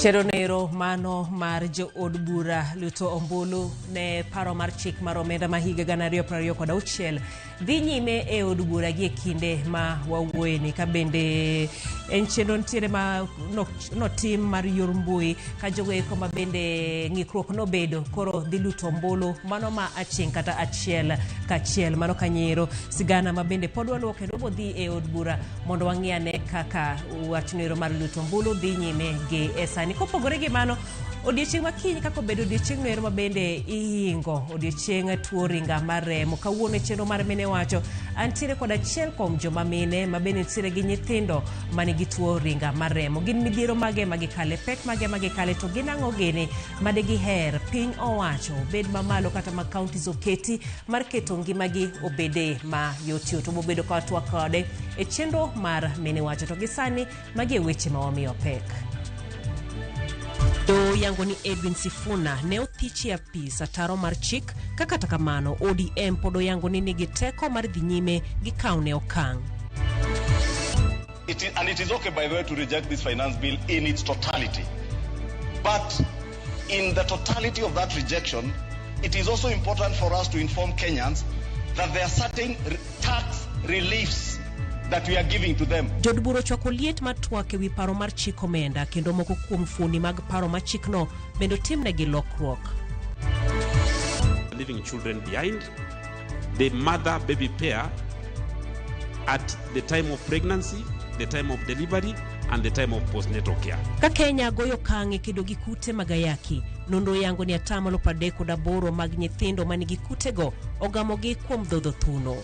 Chenro nero mano mar jood bura luto ombulu ne paro mar chik mar omenda ma higa 2026 dhi nyime e od bura gi e kinde ma wawuoyeni ka bende en chenro nitiere ma notim mar yor mbui ka jogo eko ma bende ng'ikruok nobedo koro dhi luto ombulu mano ma aching' kata achiel kachiel mano kanyero sigana ma bende pod waluwo kendo wabodhi e od bura mondo wang'i ane kaka wachno ero mar luto ombulu dhi nyime gi e sani. Kopogore gi mano, odiechieng' ma kiny kaka obedo odiechieng'no ero ma bende ihingo odiechieng' tuo ringa mar remo. Kawuono e chenro mar mine wacho, antiere kod achiel kuom joma mine ma bende nitiere gi nyithindo manigi tuo ringa mar remo. Gin midhiero mage ma gikale, pek mage ma gikale, to gin ang'o gini ma digiher piny owacho obed mamalo kata ma counties oketi mar keto ngimagi obede ma yot yot. Wabobedo ka watwak kode e chenro mar mine wacho to gi sani magi e weche ma wamiyo pek. Doho yango ni Edwin Sifuna ne othich e apis ataro mar chik ka kata kamano ODM pod oyango ni nigi teko mar dhi nyime gi kawne okang'. And it is okay, by the way, to reject this finance bill in its totality. But in the totality of that rejection, it is also important for us to inform Kenyans that there are certain tax reliefs that we are giving to them. Jood bura ochwako liet mar twak ewi paro mar chik omenda kendo moko kuom fuoni mag paro mar chikno bende otimnegi lokruok. Leaving children behind, the mother baby pair at the time of pregnancy, the time of delivery, and the time of postnatal care. Ka Kenya goyo okang' e kedo gi kute mag ayaki, nonro yango ni atamalo 38 mag nyithindo manigi kutego ogamogi kuom dhodho thuno.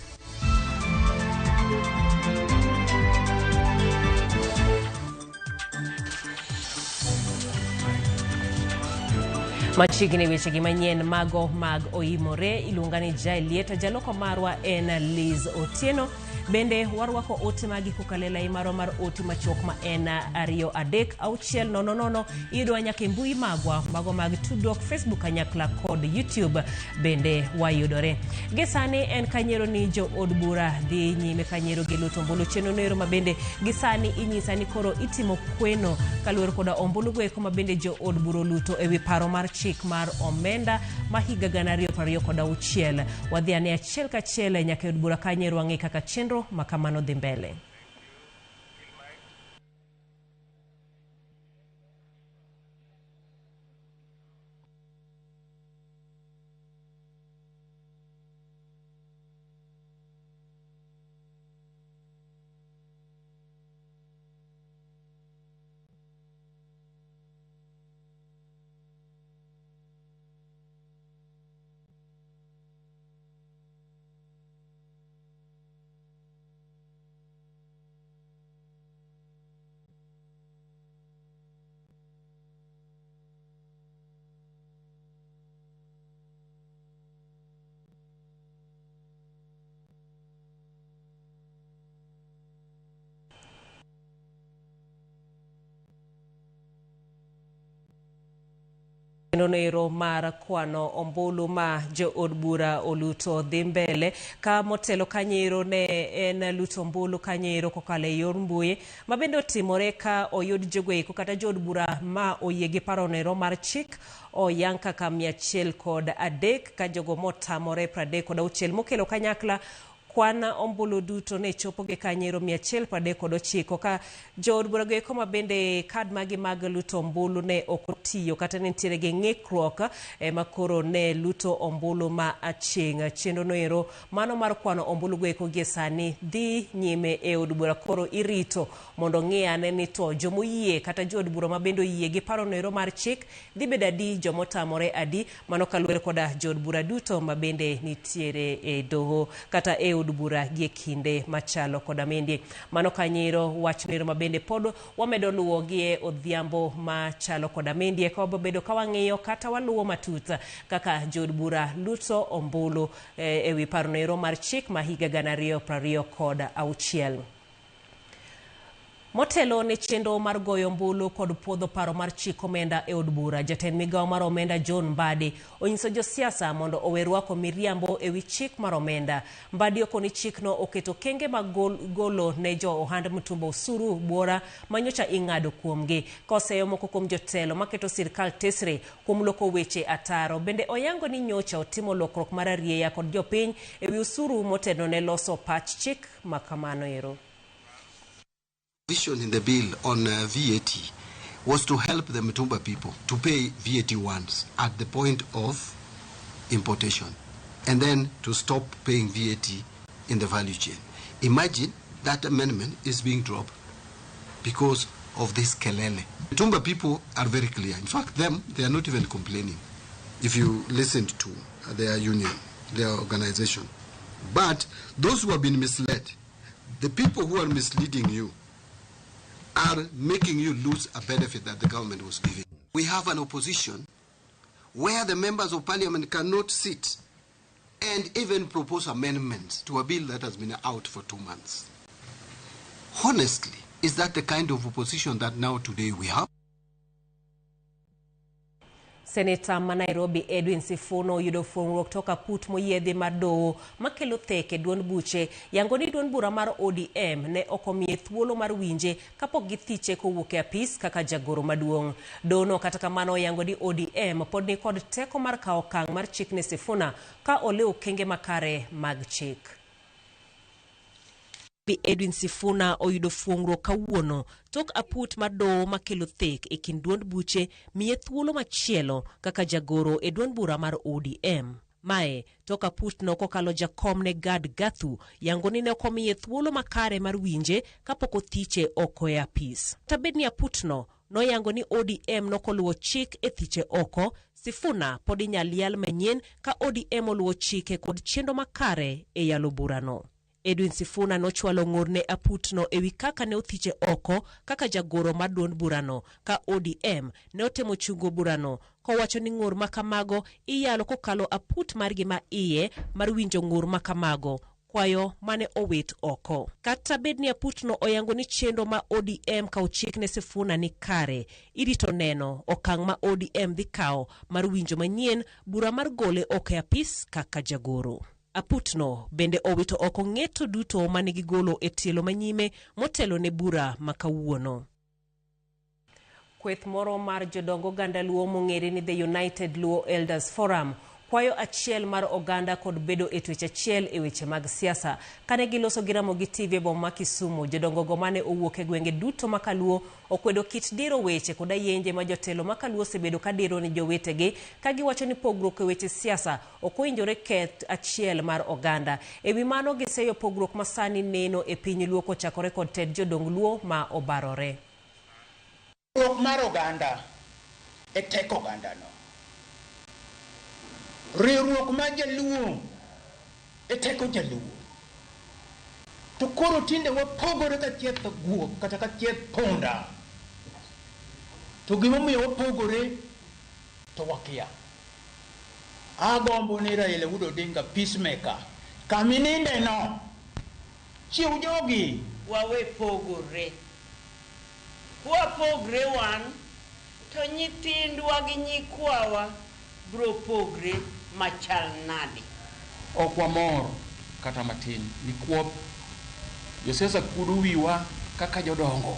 Machiegni wechegi manyien mago mag oimore iluonga ni Jael Lieta, jaloko marwa en Liz Otieno. Bende warwako ote magi kokalo e lai marwa mar ote machuok ma en 2 3 6 0 0. Iyudowa nyaka e mbui magwa mago mag tudruok Facebook kanyakla kod YouTube bende wayudore. Gi sani en kanyero ni jo od bura dhi nyime kanyero gi luto ombulu chenro noero ma bende gi sani inyisa ni koro itimo kweno kaluwore koda ombulu go eko ma bende jo od bura oluto ewi paro mar chik mar omenda ma higa 2026. Wadhi ane achiel kachiel nyaka e od bura kanyero wang'e kaka chenro ma kamano dhi mbele. Nonero mar kwano ombulu ma jood bura oluto dhi mbele ka motelo kanyero ne en luto ombulu kanyero kokalo e yor mbui ma bende otimore ka oyud jogo eko kata jood bura ma oyie gi paro nero mar chik oyang kaka 103 ka jogo motamore 36 mokelo kanyakla kwan ombulu duto ne chopo gi kanyero 139 ka jood bura go eko ma bende kad magi mag luto ombulu ne ok otiyo kata ne nitiere gi ng'ikruok ema koro ne luto ombulu ma aching'. Chenro no ero mano mar kwano ombulu go eko gie sani dhi nyime e od bura koro irito mondo ng'i ane ni to jomoyie kata jood bura ma bende oyie gi paro no ero mar chik dhi bedo adi jomotamore adi mano kaluwore koda jood bura duto ma bende nitiere e doho kata e od bura gie kinde machalo koda mendi. Mano kanyero wach nero ma bende pod wamedo luwo gie odhiambo machalo koda mendi eka wabobedo ka wang'iyo kata waluwo matut kaka jood bura luto ombulu e wi paro noero mar chik ma higa 2026. Motelo ne chenro mar goyo ombulu kod puodho paro mar chik omenda e od bura, jatend migawo mar omenda John Mbadi onyiso josiasa mondo owe rwako miriambo ewi chik mar omenda. Mbadi okoni chikno oketo okenge mag golo ne jo ohand mtumba osuru buora manyocha ing'ado kuomgi. Koseyo moko kuom jotelo maketo sirkal tesre kuom loko weche ataro. Bende oyango ni nyocha otimo lokruok mar arieya kod jopiny ewi osuru motelo ne loso pach chik makamano ero. Provision in the bill on VAT was to help the Mitumba people to pay VAT once at the point of importation and then to stop paying VAT in the value chain. Imagine that amendment is being dropped because of this kelele. Mitumba people are very clear. In fact, them, they are not even complaining if you listen to their union, their organization. But those who have been misled, the people who are misleading you, are making you lose a benefit that the government was giving. We have an opposition where the members of parliament cannot sit and even propose amendments to a bill that has been out for 2 months. Honestly, is that the kind of opposition that now today we have? Seneta ma Nairobi Edwin Sifuna oyudo fuong'ruok tok aput moyiedhi mar doho makelo thek e duond buche yango ni duond bura mar ODM ne ok omiye thuolo mar winje kapok githiche kowuok e apis kaka jagoro maduong'. Dohono kata kamano oyango ni ODM pod nikod teko mar kawo okang' mar chik ne Sifuna ka olewo okenge makare mag chik. Edwin Sifuna oyudo fuong'ruok kawuono tok aput mar doho makelo thek e kind duond buche miye thuolo machielo kaka jagoro e duond bura mar ODM. Mae tok aput no kokalo jakom ne Gad Gathu yango ni ne ok omiye thuolo makare mar winje kapok othiche oko e apis. Tabed ni aput no noyango ni ODM nokoluwo chik e thiche oko, Sifuna pod inyal yal manyien ka ODM oluwo chike kod chenro makare e yalo burano. Edwin Sifuna nochwalo ng'ur ne aputno ewi kaka ne othiche oko kaka jagoro mar duond burano ka ODM ne otemo chungo burano kowacho ni ng'ur makamago iyalo kokalo aput margi ma iye mar winjo ng'ur makamago kwayo mane owit oko. Kata bed ni aputno oyango ni chenro ma ODM kawo chik ne Sifuna ni kare, irito neno okang' ma ODM dhi kawo mar winjo manyien bura mar gole oko e apis kaka jagoro. Aputno bende owito oko ng'eto duto mane gigolo e tielo manyime motelo ne bura ma kawuono. Kweth moro mar jodong oganda Luo mong'ere ni The United Luo Elders Forum kwayo achiel mar oganda kod bedo e twech achiel e weche mag siasa. Kane giloso gi Ramogi TV e boma ma Kisumu, jodongo go mane owuok e gwenge duto ma Kaluo okwedo kit diro weche kod ayenje ma jotelo ma Kaluo osebedo ka diro ni jowetegi ka giwacho ni pogruok e weche siasa ok owinjore keth achiel mar oganda. E wi mano giseyo pogruok ma sani neno e piny Luo kochakore kod tend jodong Luo ma obarore. Riwruok mar oganda e teko ogandano. Riwruok mar jaluo e teko jaluo. To koro tinde wapogore ka chieth guok kata ka chieth punda. To gimomiyo wapogore to wakia. Agombo ni Raila Wuod Odinga peacemaker. Kamininde no, chiw jogi. Wawe pogore. Kwapogre wan, to nyithindwa gi nyikwawa bro pogre machal nade? Ok wamor kata matin nikwop josiasa kuodo wiwa kaka jodongo.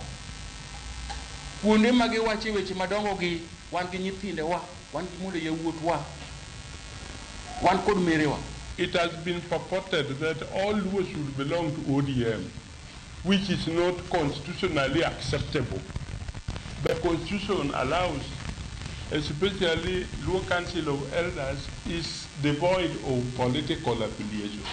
Kuonde ma giwache weche madongo gi, wan gi nyithindewa, wan gi monde yawuotwa, wan kod merewa. It has been purported that all Luo should belong to ODM, which is not constitutionally acceptable. The constitution allows, especially Luo Council of Elders is devoid of political affiliations.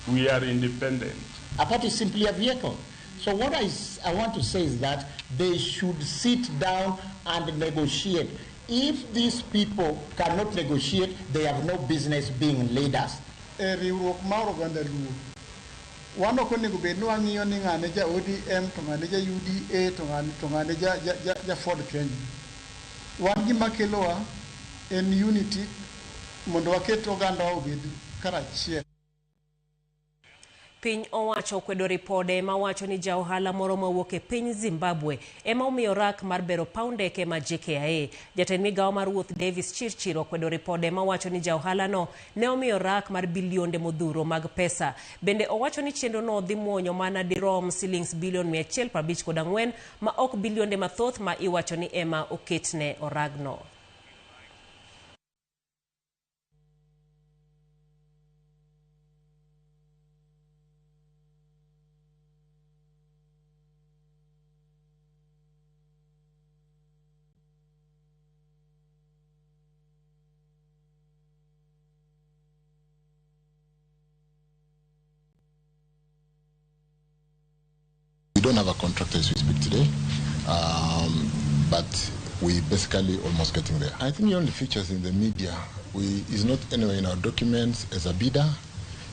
We are independent. A party is simply a vehicle. So what I want to say is that they should sit down and negotiate. If these people cannot negotiate, they have no business being leaders. E riwruok mar oganda Luo, wan ok onego bed ni wang'iyo ni ng'ane ja ODM to ng'ane ja UDA to ng'ane ja Ford Kenya. Wan gima kelowa en unity mondo waket ogandawa obed karachiel. Piny owacho okwedo ripode mawacho ni ja ohala moro mawuok e piny Zimbabwe ema omiyo rak mar bero paw ndeke ma JKIA. Jatend migawo mar wuoth Davis Chirchir okwedo ripode mawacho ni ja ohalano ne omiyo rak mar bilionde modhuro mag pesa. Bende owacho ni chenrono dhi muonyo mana dirom silings bilion 154 ma ok bilionde mathoth ma iwacho ni ema oketne oragno. We don't have a contract as we speak today, but we basically almost getting there. I think he only features in the media. Is not anywhere in our documents as a bidder,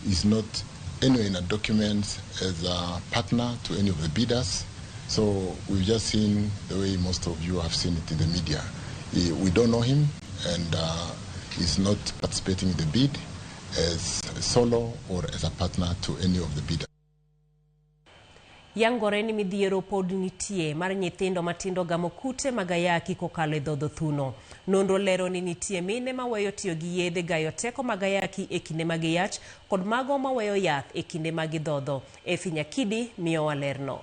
is not anywhere in our documents as a partner to any of the bidders. So we've just seen the way most of you have seen it in the media. We don't know him, and he's not participating in the bid as solo or as a partner to any of the bidders. Yangore ni midhiero pod nitie mar nyithindo matindo gamo kute mag ayaki kokalo e dhodho thuno. Nonro lero ni nitie mine maweyo tiyo gi yedhe gayo teko mag ayaki e kinde mag yach kod mago maweyo yath e kinde mag dhodho. Efi Nyakidi miyowa lerno.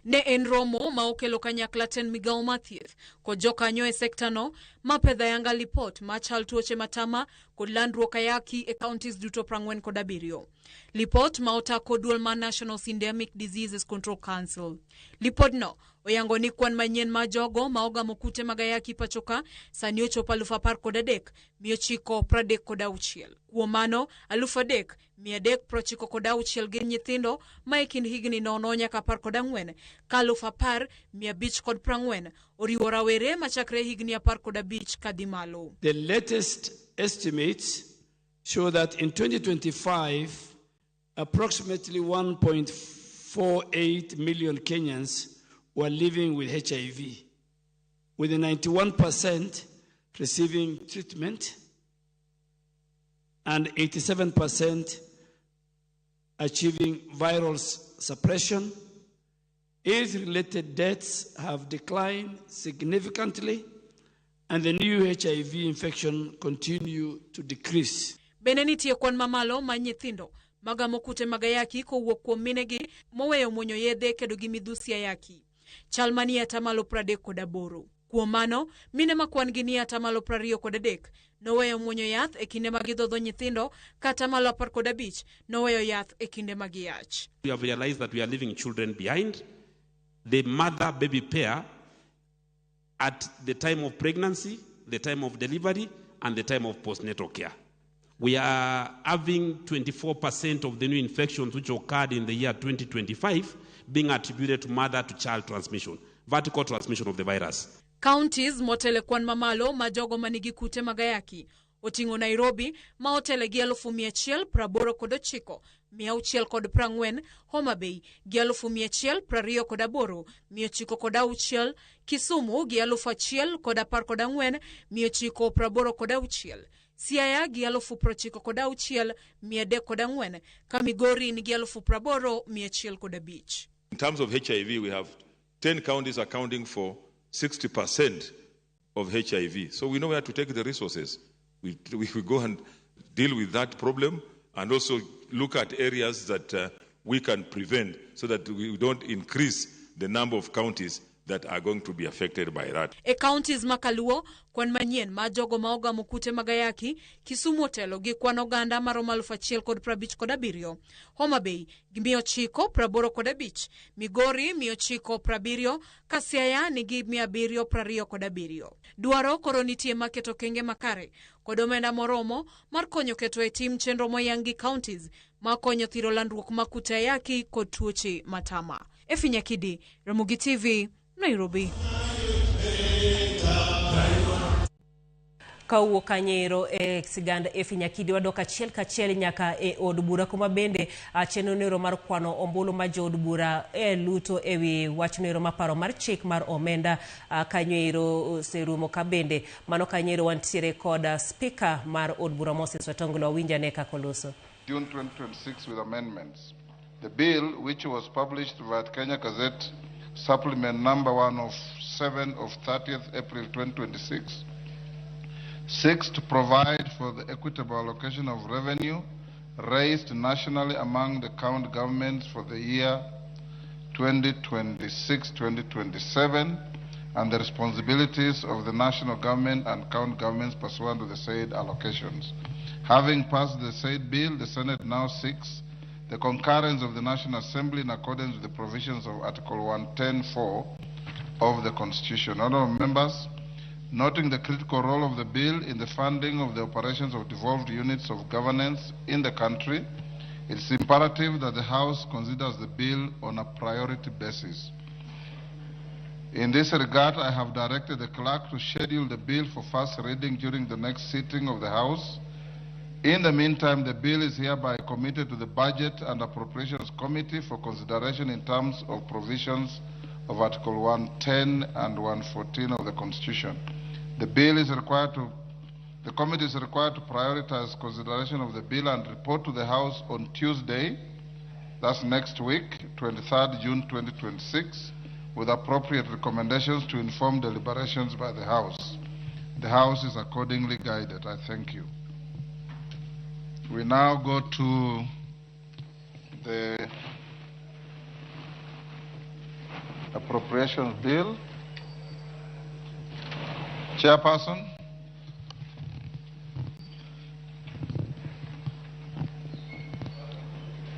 Ne en romo ma okelo kanyakla tend migawo mar thieth kod jokanyo e sektano ma pedha yanga lipot machal tuoche matama kod landruok ayaki e counties duto 47. Lipot ma otako duol mar National Syndemic Diseases Control Council. Lipodno oyango ni kwan manyien mar jogo ma ogamo kute mag ayaki pachoka sani ochopo 13,936. Kuom mano 3,396 gin nyithindo ma e kind higni 0 nyaka 14 ka 10,540 oriwo rawere machakre higni 15 kadhi malo. The latest estimates show that in 2025, approximately 1.48 million Kenyans were living with HIV, with 91% receiving treatment and 87% achieving viral suppression. AIDS-related deaths have declined significantly, and the new HIV infection continue to decrease. Bende nitie kwan mamalo mar nyithindo magamo kute mag ayaki kowuok kuom minegi moweyo muonyo yedhe kedo gi midhusi ayaki. Chal manie 38%. Kuom mano, mine ma kwan gi nie 23% noweyo muonyo yath e kinde ma gidhodho nyithindo ka 15% noweyo yath e kinde ma giyach. We have realized that we are leaving children behind. The mother-baby pair at the time of pregnancy, the time of delivery, and the time of postnatal care. We are having 24% of the new infections which occurred in the year 2025 being attributed to mother-to-child transmission, vertical transmission of the virus. Counties motele kwan mamalo ma jogo manigi kute mag ayaki oting'o Nairobi ma otele gi 189,640, Homa Bay gi 128,906, Kisumu gi 1,014,986, Siaya gi 96,304, ka Migori nigi 80,105. In terms of HIV, we have 10 counties accounting for 60% of HIV. So we know where to take the resources. We go and deal with that problem and also look at areas that we can prevent so that we don't increase the number of counties that are going to be affected by that. E counties makaluo, kwan manyien ma jogo ma ogamo kute mag ayaki, Kisumu otelo gi kwan oganda maromo 1,057, Homa Bay gi 985, Migori 970, ka Siaya nigi 727. Dwaro koro nitie maketo kenge makare kod omenda moromo mar konyo keto e tim chenro moyang gi counties ma konyo thiro landruok mag kute ayaki kod tuoche matama. Efi Nyakidi, Ramogi TV, Nairobi. Kawuok kanyero e sigand Efi Nyakidi wadok achiel kachiel nyaka e od bura kuma bende chenro nero mar kwano ombulu ma jood bura e luto ewi wach nero maparo mar chik mar omenda kanyo oserumo ka bende mano kanyero wantiere kod speaker mar od bura Moses Wetangula winja ne kaka oloso. June 2026 with amendments. The bill, which was published via Kenya Gazette Supplement number 1 of 7 of 30th April 2026, seeks to provide for the equitable allocation of revenue raised nationally among the county governments for the year 2026-2027 and the responsibilities of the national government and county governments pursuant to the said allocations. Having passed the said bill, the Senate now seeks the concurrence of the National Assembly in accordance with the provisions of Article 110(4) of the Constitution. Honourable members, noting the critical role of the bill in the funding of the operations of devolved units of governance in the country, it is imperative that the House considers the bill on a priority basis. In this regard, I have directed the clerk to schedule the bill for first reading during the next sitting of the House. In the meantime, the bill is hereby committed to the Budget and Appropriations Committee for consideration in terms of provisions of Article 110 and 114 of the Constitution. The bill is required to, the committee is required to prioritize consideration of the bill and report to the House on Tuesday, that's next week, 23rd June 2026, with appropriate recommendations to inform deliberations by the House. The House is accordingly guided. I thank you. We now go to the Appropriations Bill. Chairperson.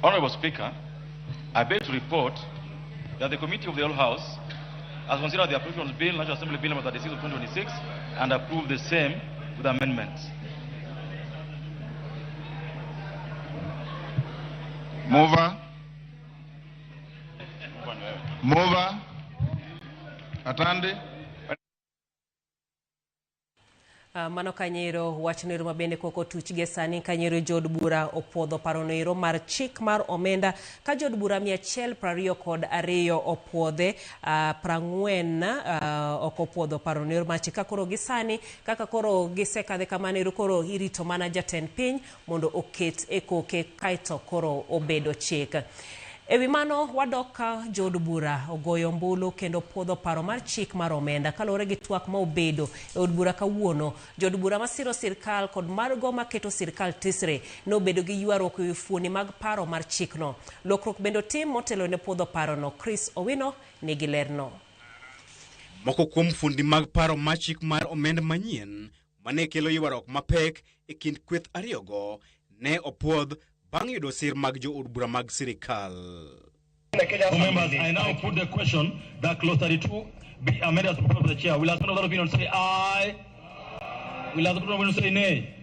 Honorable Speaker, I beg to report that the Committee of the Whole House has considered the Appropriations Bill, National Assembly Bill number 36 of 2026, and approved the same with amendments. Mover. Mover. Atandi. Mano kanyero wachno mabende koko tuch ge sani kanyero jood bura opuodho parono mar chik mar omenda ka jood bura 122 opuodhe 40 ok opuodho parono mar chik ka koro gisani kaka koro gisekadhe kamano koro irito mana jatend piny mondo oket e koke kaeto koro obedo chik. Ewi mano wadok ka jood bura ogoyo ombulu kendo puodho paro mar chik mar omenda kaluwore gi twak ma obedo e od bura kawuono. Jood bura masiro sirkal kod mago maketo sirkal tisre nobedo gi ywaruok ewi fuoni mag paro mar chikno. Lokruok bende otim motelo ne puodho parono. Chris Owino nigi lerno. Moko kuom fundi mag paro mar chik mar omenda manyien mane kelo ywaruok mapek e kind kweth ariyogo ne opuodh bang' yudo sir mag jood bura mag sirikal. Members, I now put the question that clause 32 be amended as proposed by the chair. Will as of that opinion say aye? Will as of that opinion say nay?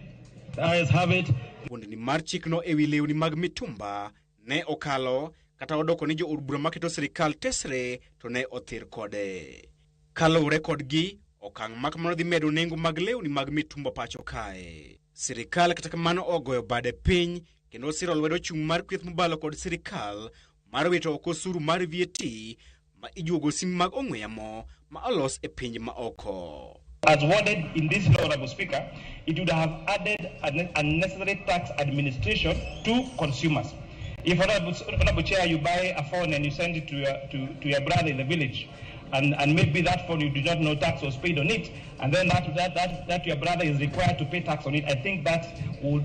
The ayes have it. Fuondni mar chikno ewi lewni mag mitumba ne okalo kata odoko ni jood bura maketo sirikal tesre to ne othir kode. Kaluwore kodgi, okang' ma kamano dhi medo nengo mag lewni mag mitumba pacho kae. Sirikal kata kamano ogoyo bade piny kendo siro lwedo chung' mar kweth mobalo kod sirikal mar wito oko osuru mar VAT ma ijuogo simu mag ong'we yamo ma olos e piny ma oko. As worded in this law, Honorable Speaker, it would have added an unnecessary tax administration to consumers. If, Honorable Chair, you buy a phone and you send it to your brother in the village, and maybe that phone you do not know tax was paid on it, and then that your brother is required to pay tax on it, I think that will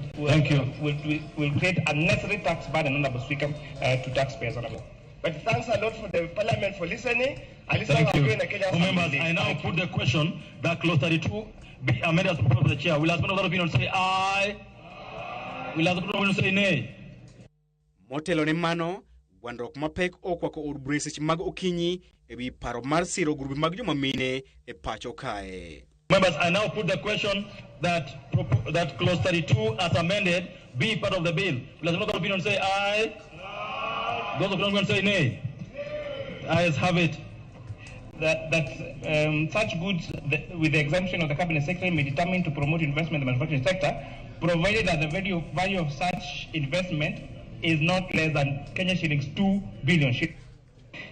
create unnecessary tax burden, Honorable Speaker, to taxpayers. Honorable. But thanks a lot for the Parliament for listening. Thank you. Members, I now put the question that clause 32 be amended as proposed by the chair. Will as of that opinion say aye? Will as of that opinion say nay? Motelo ne mano, gwandruok mapek okwako od bura e seche mag okinyi ewi paro mar siro grube mag joma mine e pacho kae. Members, I now put the question that clause 32 as amended be part of the bill. Will as of that opinion say aye? Those of opinion say nay. Ayes have it. That such goods, with the exemption of the Cabinet Secretary, may determine to promote investment in the manufacturing sector, provided that the value of such investment is not less than Kenya shillings 2 billion.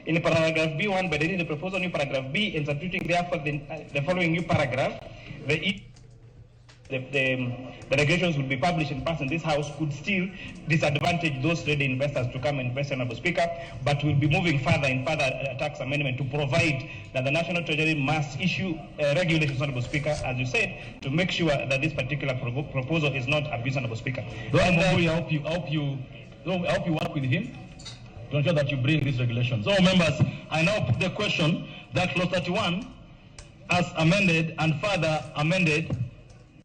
In paragraph B1, by deleting the proposal new paragraph B and substituting therefore the following new paragraph, the the regulations will be published and passed in this House could still disadvantage those ready investors to come and invest, Honorable Speaker. But we'll be moving further in further tax amendment to provide that the National Treasury must issue regulations, Honorable Speaker, as you said, to make sure that this particular proposal is not abused, Honorable Speaker. I hope you work with him to ensure that you bring these regulations. So, members, I now put the question that Clause 31, as amended and further amended.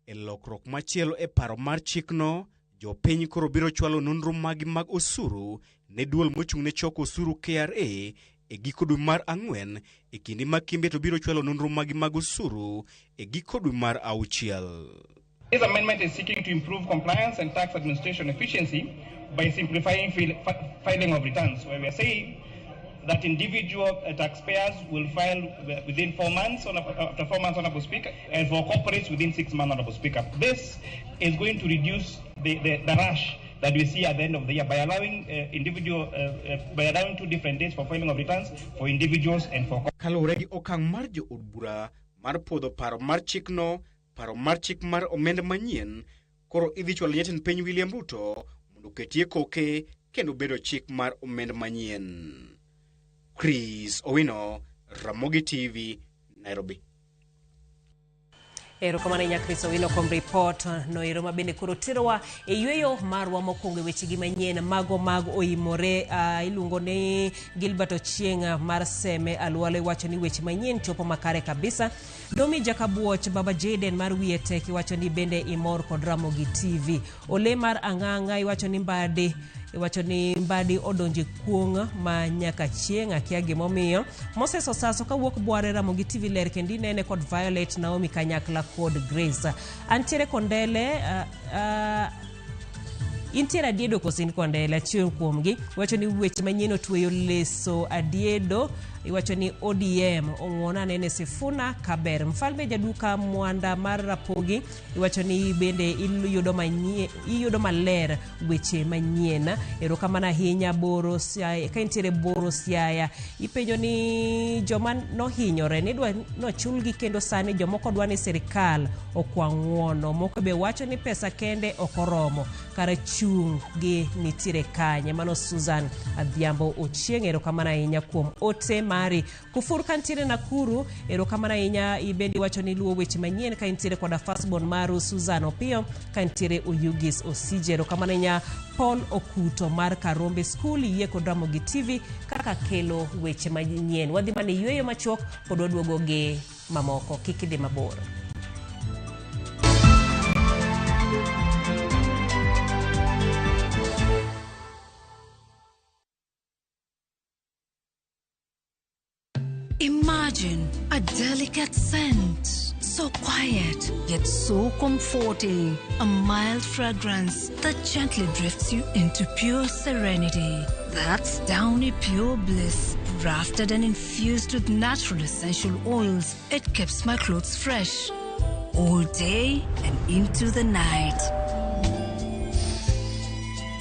E lokruok machielo e paro mar chikno, jopiny koro biro chwalo nonro magi mag osuru ne duol mochung' ne choko osuru KRA e giko dwe mar 4, e kinde ma Kimbe to biro chwalo nonro magi mag osuru e giko dwe mar 6. This amendment is seeking to improve compliance and tax administration efficiency by simplifying filing of returns, where we are saying that individual taxpayers will file within 4 months, after 4 months, Honorable Speaker, and for corporates within 6 months, Honorable Speaker. This is going to reduce the rush that we see at the end of the year by allowing by allowing 2 different dates for filing of returns for individuals and for corporates. Kaluwore gi okang' mar jo od bura mar puodho paro mar chikno, paro mar chik mar omenda manyien koro idhi chwalo jatend piny William Ruto mondo oketie koke kendo bedo chik mar omenda manyien. Chris Owino, Ramogi TV, Nairobi. Erokamano ahinya Chris Owino kuom ripot noero ma bende koro terowa e yweyo marwa mokwongo e wechegi manyien mago mag oimore. Iluongo ni Gilbert Ochieng' mar Seme Alwalo iwacho ni weche manyien chopo makare kabisa. Domi Jakabuoch Baba Jaden mar wiye tek iwacho ni bende imor kod Ramogi TV. Ole mar Ang'ang'a iwacho ni Mbadi iwacho ni Mbadi odonje kuong' ma nyaka chieng' akia gimomiyo. Moses Osaso kawuok Bware Ramogi TV ler kendo inene kod Violet Naomi kanyakla kod Grace. Antiere Kondele intiere Adiedo koso in Kondele achiel kuomgi iwacho ni weche manyien otweyo leso Adiedo iwacho ni ODM ong'uono anene Sifuna Kaber. Mfalme Jaduka Mwanda mar Rapogi iwacho ni bende iyudo maler weche manyien. Erokamano ahinya Boro Siaya, ka intiere Boro Siaya ipenjo ni joma nohinyore nidwa nochulgi kendo sani jomoko dwa ni sirikal okwa ng'uono, moko be wacho ni pesa kende ok oromo, kara chung' gi nitiere kanye. Mano Susan Adhiambo Ochieng', erokamano ahinya kuom ote mari. Kufur kantiere Nakuru, erokamano ahinya ibende iwacho ni luwo weche manyien ka intiere koda firstborn maru Susan Opiyo ka intiere Oyugis Osije. Erokamano ahinya Paul Okuto mar Karombe School, yie kod Ramogi TV kaka kelo weche manyien. Wadhi mana e yweyo machuok pod waduogo gi mamoko, kik idhi mabor. Imagine a delicate scent, so quiet yet so comforting, a mild fragrance that gently drifts you into pure serenity. That's Downy Pure Bliss, crafted and infused with natural essential oils. It keeps my clothes fresh all day and into the night.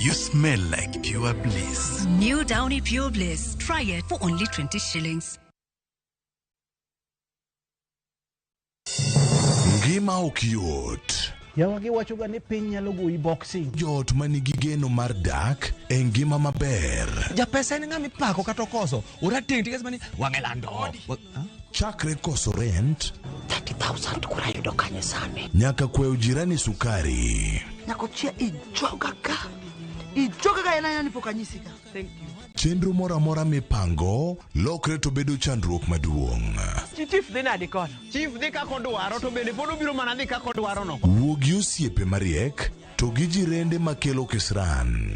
You smell like pure bliss. New Downy Pure Bliss. Try it for only 20 shillings. Ngima ok yot. Yawa giwachoga ni piny nyalo goyi boxing. Joot ma nigi geno mar dak e ngima maber. Japesa en ng'ama ipako kata okoso. Orateng' tikes mani wang'e lando. Chakre koso rent 30,000 kura yudo kanye sani. Nyaka kwayo jirani sukari. Nyakochia ijoga ka. Ijoga ka en aena ni pok anyisi ka. Thank you. Chenro moro amora mipango lokre to bedo chandruok maduong'. Chief dhi nadi kono? Chief dhi kaka odwaro to bende pod obiro mana dhi kaka odwaro no. Wuo gi osiepe mariek to gi jirende makelo kisran.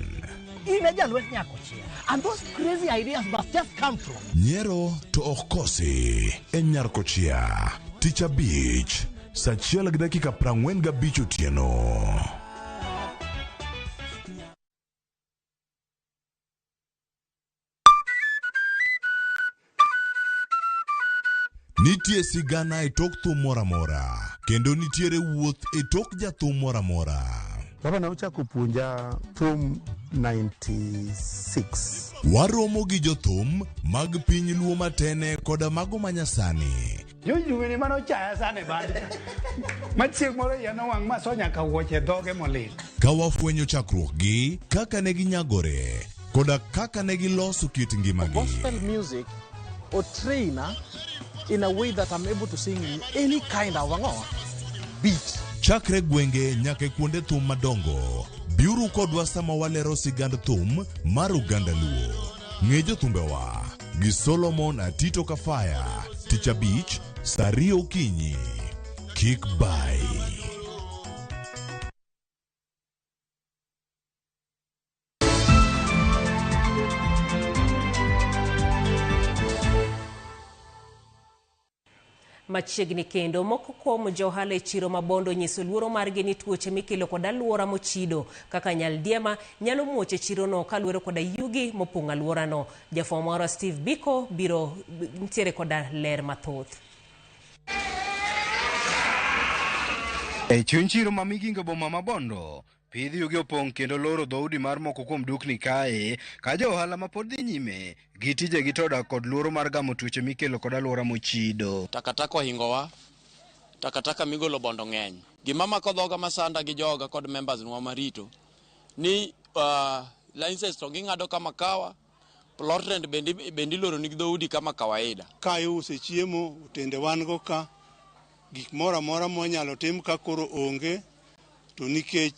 In e jalwet Nyakochia. And those crazy ideas must just come from. Nyiero to ok kosi e Nyarkochia. Tich abich, saa 1:45 otieno. Nitie sigana e tok thum moro amora, kendo nitiere wuoth e tok jathum moro amora. Baba ne ochako puonja thum 96. Waromo gi jothum mag piny Luo matene koda mago manyasani. George Dube mane ochaya sana e band. Ma chieng' moro iya nowang' ma so nyaka wuoche e dhoge molil. Ka wafwenyo chakruokgi, kaka ne ginyagore, koda kaka ne giloso kit ngimagi. Gospel music or trainer in a way that I'm able to sing in any kind of ang'o beat. Chakre gwenge nyaka e kuonde thum madongo, biuru kodwa sama walero sigand thum mar oganda Luo. Ng'e jothumbewa gi Solomon Atito Kafaya, Tich Abich, saa ariyo okinyi. Kik bayi. Machiegni kendo, moko kuom johala e chiro ma Bondo onyiso luoro margi ni tuoche mikelo kod aluora mochido kaka nyaldiema nyalo muoch e chirono kaluwore koda yugi mopong'o aluorano. Jafwambo marwa Steve Biko biro nitiere koda ler mathoth. E chuny chiro ma Migingo boma ma Bondo, pidh yugi opong' kendo loro dhoudi mar moko kuom dukni kae, ka jo ohala ma pod dhi nyime gi tijegi to odak kod luoro mar gamo tuoche mikelo kod alwora mochido. Takataka ohingowa, takataka migolo Bondo ng'eny. Gima mako dhoga masanda gi joga kod members nwa marito ni licenses to ging'ado kama kawa, plot rent bende iloro nigi dhoudi kama kawaida. Ka iuse chiemo, otende wan go ka, gik moro amora mwanyalo tim ka koro onge, to nikech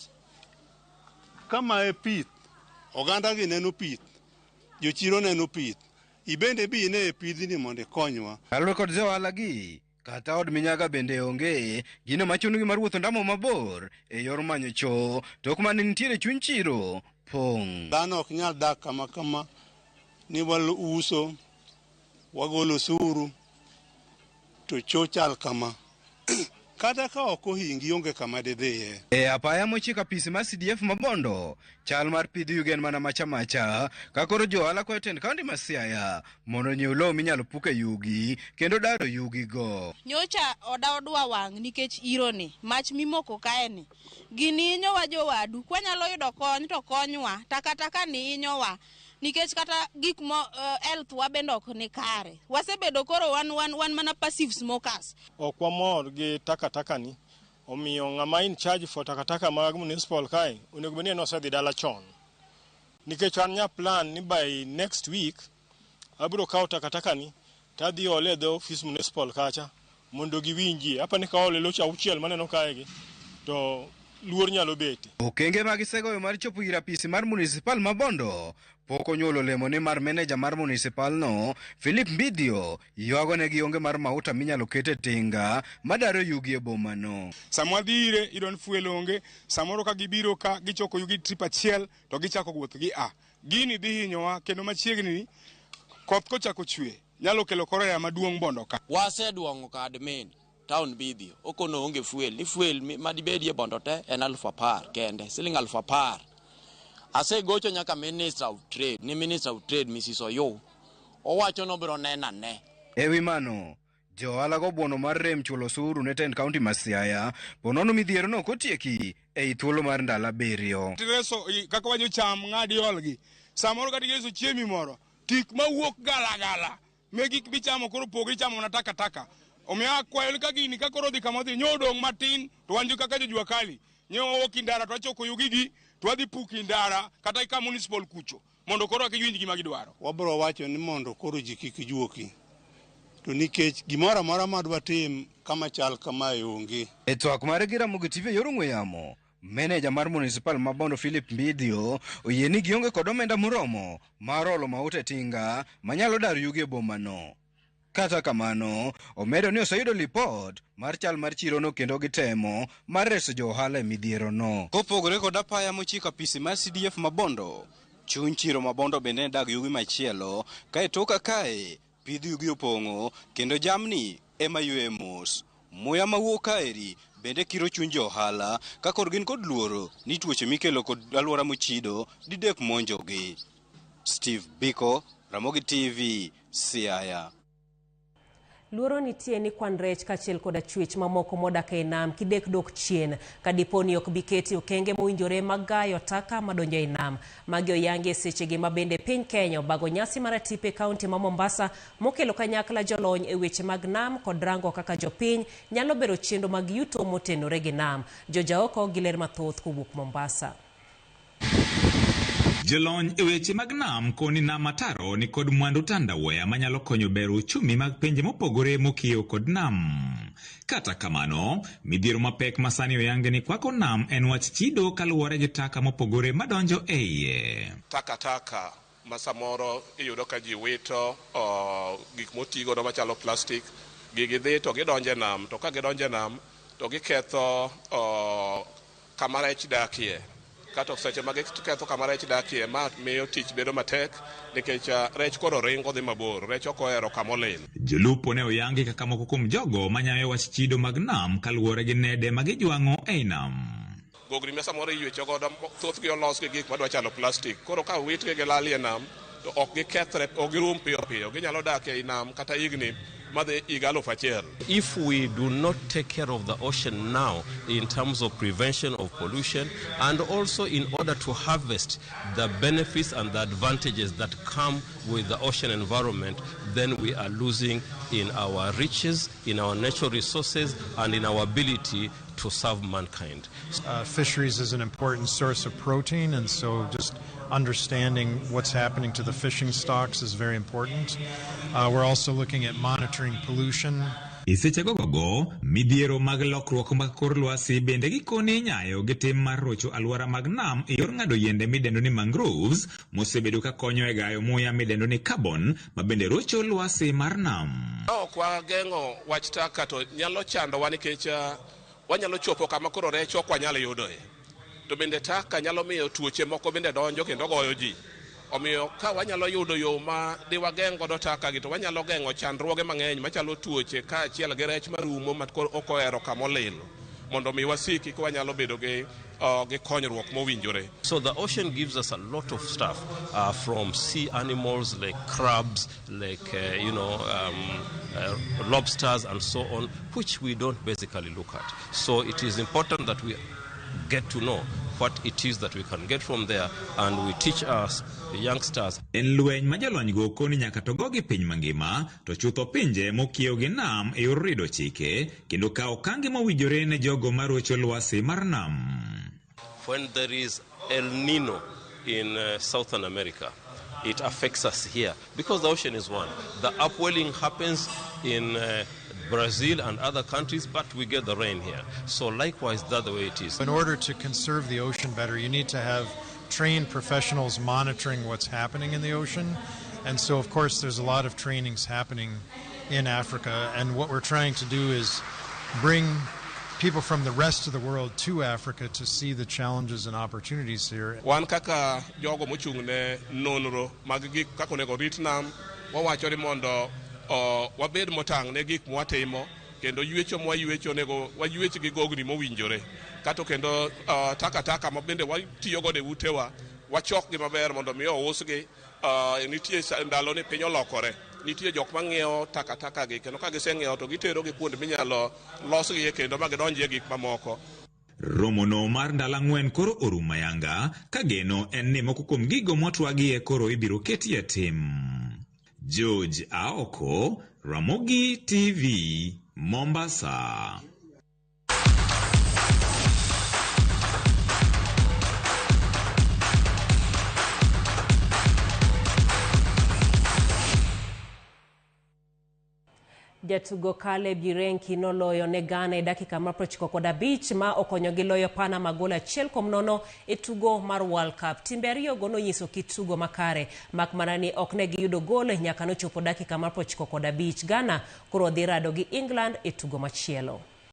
kama e pith, oganda gi neno pith, jochiro neno pith, ibende bi ine e pidhni mondo ikonywa. Kaluwore kod johala gi, kata od minyaga bende onge, gino machunogi mar wuotho ndamo mabor e yor manyo choo, tok mane nitiere chuny chiro pong'. Dhano ok nyal dak kama kama, ni wauso, wagolo osuru, to choo chal kama. Kata ka ok ohingi onge kama didhiye. E apaya mochiko apisi mar CDF ma Bondo, chal mar pidh yugi en mana macha macha, ka koro jo ohala kwayo tend kaunti ma Siaya mondo onyiew lowo minyalo puk e yugi kendo daro yugi go. Nyocha oda odwa wang' nikech iro ni, mach mimoko kae ni. Gini hinyowa jowadu, kwanyalo yudo kony to konywa, takataka ni hinyowa. Nikech kata gik mo health wa bende ok ni kare. Wasebedo koro wan mana passive smokers. Ok wamor gi takataka ni, omiyo ng'ama in charge for takataka mag municipal kae, onego bed ni en osedhi dala chon. Nikech an nya plan ni by next week, abiro kawo takataka ni, tadhi ole e dho office municipal kacha, mondo giwinjie. Apa ni kaole loche auchiel maneno kae gi, to luor nyalo bete. Okenge ma gisegoyo mar chopo ir apisi mar municipal ma Bondo pok onyuolo olemo ni mar meneja mar municipal no, Philip Mbidhio, ywago ne gi onge mar mauta minyalo ket e tinga madaro yugi e boma no. Sama wadhi ire, iyudo ni fuel onge, samoro ka gibiro ka gichoko yugi trip achiel to gichako wuoth gi a. Gini dhi hinyowa kendo machiegni koth kochako chwe nyalo kelo cholera maduong' Bondo ka. Waseduong'o ka admin town Bidhio, okono onge fuel, ni fuel madibedie Bondo te en alufu apar kende, siling alufu apar. Asegocho nyaka Minister of Trade, ni Minister of Trade Mrs. Oyo, owacho ni obiro neno ane. E wi mano, jo ohala go buono mar rem chulo osuru ne tend kaunti ma Siaya, po nono midhiero no kotieki ei thuolo mar ndalo 7. Tireso, kaka wajo cham ng'adi olgi, samoro kata ireso chiemi moro, tik mawuok gala gala, me gik michamo koro pogri chamo mana takataka. Omiyo akwayo ni ka gini ka koro dhi kama odhi, nyo odong' matin, to wan jo kaka jo jua kali, nyo wawuok e ndara to wachoko yugigi, to wadhi puko e ndara kata ka municipal kucho, mondo koro giwinj gima gidwaro. Wabro wacho ni mondo koro ji kik juoki, to nikech gimoro amora madwa tim kama chal kamae onge. E twak mare gi Ramogi TV e yor ong'we yamo, meneja mar municipal ma Bondo Philip Mbidhio oyie ni gionge kod omenda moromo mar olo mauta e tinga manyalo daro yugi e boma no. Kata kamano, omedo ni oseyudo lipot mar chal mar chirono kendo gitemo mar reso jo ohala e midhierono. Kopogore kod apaya mochiko apisi mar CDF ma Bondo, chuny chiro ma Bondo bende ne dag yugi machielo, kae tok kae pidh yugi opong'o kendo jamni ema yweyo mos. Muya mawuok kaeri bende kiro chuny jo ohala ka kor gin kod luoro ni tuoche mikelo kod alwora mochido didek monjogi. Steve Biko, Ramogi TV, Siaya. Luoro nitie ni kwan rech kaachiel koda chwech mamoko modak ei nam kidek dok chien ka dipo ni ok bi keti okenge mowinjore mag gayo taka madonjo ei nam. Magi oyangi e sechegi ma bende piny Kenya obago nyasi mar atipo e kaunti ma Mombasa mokelo kanyakla jolony e weche mag nam kod rango kaka jopiny nyalo bero chenro mag yuto motenore gi nam. Jojaoko gi ler mathoth kowuok Mombasa. Jolony e weche mag nam koni nam ataro ni kod mwandu tandawuoya manyalo konyo bero uchumi mag pinje mopogore mokiewo kod nam. Kata kamano, midhiero mapek masani oyangi ni kwako nam en wach chido kaluwore gi taka mopogore madonjo e iye. Takataka ma samoro iyudo ka ji wito gik motigodo machalo plastic, gigi dhi to gidonjo e nam, to ka gidonjo e nam to giketho kama rech dakie. Kata seche ma giketho kama rech dakie, ma miyo tich bedo matek nikech rech koro ringo dhi mabor, rech ok ohero kama olil. Jolupo ne oyangi kaka moko kuom jogo manyayo wach chido mag nam kaluwore gi nede ma gijwang'o ei nam. Gogni ma samoro iywecho godo thothgi olos gi gik madwa chalo plastic. Koro ka owitgi gilal e nam to ok gikethre, ok girum piyo piyo. Ginyalo dak ei nam kata higni madhi higa 1000. If we do not take care of the ocean now in terms of prevention of pollution and also in order to harvest the benefits and the advantages that come with the ocean environment, then we are losing in our riches, in our natural resources, and in our ability to serve mankind. Fisheries is an important source of protein, and so just understanding what's happening to the fishing stocks is very important. We're also looking at monitoring pollution. E sechegogo, midhiero mag lokruok mag kor lwasi bende gikone inyayo gi tim mar rocho alwora mag nam e yor ng'ado yiende midendo ni mangroves mosebedo ka konyo e gayo muya midendo ni carbon ma bende rocho lwasi mar nam. Ka ok wageng'o wach taka to nyalo chandowa nikech wanyalo chopo kama koro rech ok wanyal yudoe. To bende taka nyalo miyo tuoche moko bende donjo kendo goyo ji. Omiyo ka wanyalo yudo yo ma diwageng' godo taka gi to wanyalo geng'o chandruoge mang'eny machalo tuoche kaachiel gi rech marumo ma koro ok ohero kama olil mondo mi wasiki ka wanyalo bedo gi konyruok mowinjore. So the ocean gives us a lot of stuff, from sea animals like crabs, like lobsters and so on, which we don't basically look at. So it is important that we get to know what it is that we can get from there, and we teach us, the youngsters. En lweny ma jolony go koni nyaka to gogi piny mangima to chutho pinje mokiewo gi nam e yor rido chike kendo kawo okange mowinjore ne jogo marocho lwasi mar nam. When there is El Nino in Southern America, it affects us here because the ocean is one. The upwelling happens in Brazil and other countries, but we get the rain here. So likewise, that's the way it is. In order to conserve the ocean better, you need to have trained professionals monitoring what's happening in the ocean. And so, of course, there's a lot of trainings happening in Africa. And what we're trying to do is bring people from the rest of the world to Africa to see the challenges and opportunities here. Wan kaka jogo mochung' ne nonro mag gik kaka onego rit nam, wawacho ni mondo wabed motang' ne gik mwatimo kendo ywecho mwaywecho onego waywech gi gogni mowinjore. Kato kendo takataka ma bende watiyo godo e utewa wachokgi maber mondo mi ousgi. Nitie ndalo ni piny olokore, nitie jok mang'iewo takataka gi kendo ka giseng'iewo to gitero gi kuonde minyalo losgie kendo ma gidonjie gik mamoko. Romono mar ndalo 4 koro orumo ayanga ka geno en ni moko kuom gigo motwagie koro ibiro ketie tim. George Aoko, Ramogi TV, Mombasa. Jatugo Caleb Yirenkyi noloyo ne Ghana e dakika mar 95 ma okonyogi loyo Panama gol 1-0 e tugo mar World Cup. Timbe ariyogo nonyiso kit tugo makare mak mana ni ok ne giyudo gol nyaka nochopo dakika mar 95. Ghana koro dhi rado gi England e tugo machielo.